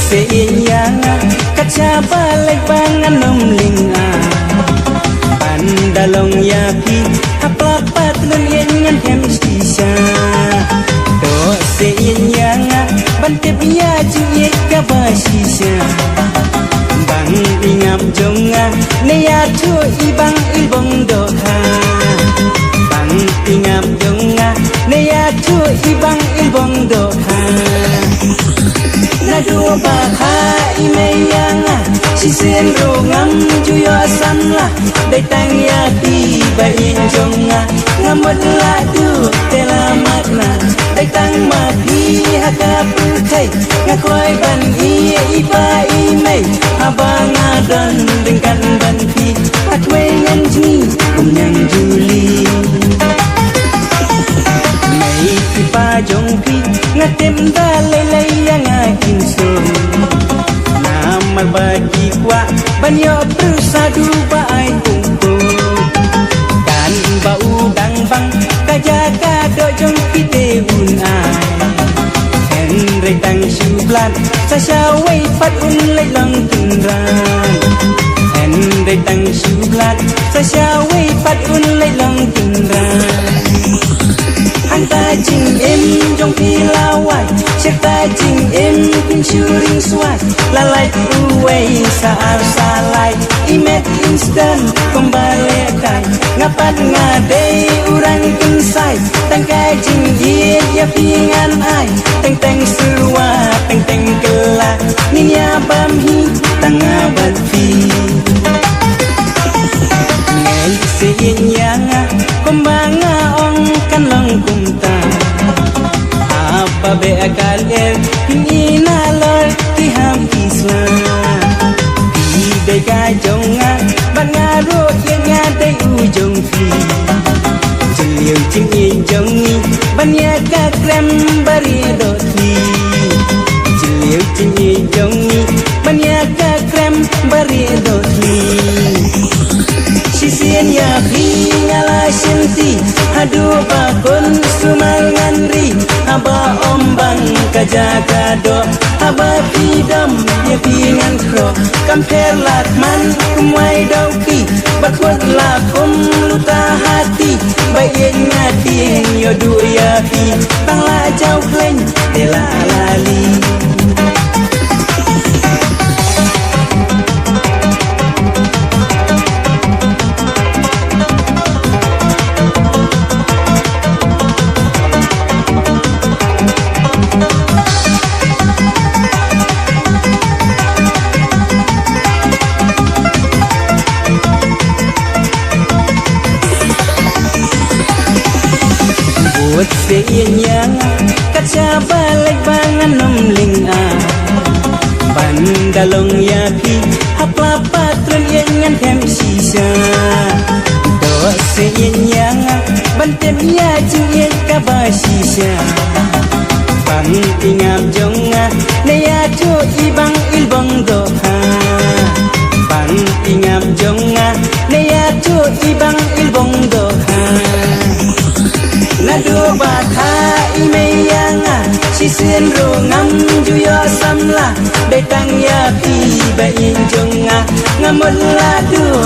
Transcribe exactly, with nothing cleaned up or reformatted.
Te ïa nga, kat shaba leit ba ngan ym lyngngoh ban da long ïa phi. Hapdeng pat lem ïa ngan hem shisha. To te ïa nga, ban tip ïa jingïeit kaba shisha. Bang i ngam jong nga, ne ïathuh i bang i bong dohkha. Bang i ngam jong nga, ne ïathuh i bang i bong dohkha. Naduh ba kha i mei ïa nga, shisien ruh ngam ju ïoh samla. Dei tang ïa phi ba ïeit jong nga, nga mut la duh te la mat na. Dei tang ma phi ha ka pyrthei, nga kloi ban ïeit i pa i mei. Haba nga don ryngkat bad phi, ha khwai ngan jngi kum ñiang juli. Mei i pa jong phi, nga tip da lei lei ïa nga kin sngewthuh. Namar ba ki kwah ban ïoh pyrsa duh ba ai kumto. Kan ba u dang bang ka jaka doh jong phi te un ai. Hynrei tang shu blad, sa shawei pat un leit long tynrai. Hynrei tang shu blad, sa shawei pat un leit long tynrai. Hangta jingim jong phi la wai, shata jingim phin shu ring swai. La lait uwei sa ar sa lai, i met instant kumba lehkai. Nga pat nga dei u rang kynsai, tang ka jingïeit ïa phi ngan ai. Teng teng syrwa, teng teng kylla, ngin ïa bam hi tang nga bad phi. Ngeit se ïeit ïa nga, kumba nga ong kan long kumta. Haba beh ka lyer, phin i nalor ki ham ki sla. Phi dei ka jong nga, bad nga ruh ïeit nga dei u jong phi. Jylliew jingïeit jong ngi, ban ïa ka krem barieh dohthli. Jylliew jingïeit jong ngi, ban ïa ka krem barieh dohthli. Shisien ïa phi nga la shim ti, haduh ba kun sumar ngan ri. Haba ym bang ka jaka doh, haba phi dom ïa phi ngan khroh. Kam pher lad man kum wai dau ki, bad kut la kum luta hati. Ba ïeit nga tieng ïoh duh ïa phi, tang la jaw khleiñ te la la li. Bud se ïa nga, kat shaba leit ba ngan ym lyngngoh. Ban da long ïa phi, hapla pat run ïa ngan hem shisha. Doh se ïa nga, ban tip ïa jingïeit kaba shisha. Bang i ngam jong nga, ne ïathuh i bang i bong dohkha. Bang i ngam jong nga, ne ïathuh i bang i bong dohkha. Naduh ba kha i mei ïa nga, shisien ruh ngam ju ïoh samla. Dei tang ïa phi ba ïeit jong nga, nga mut la duh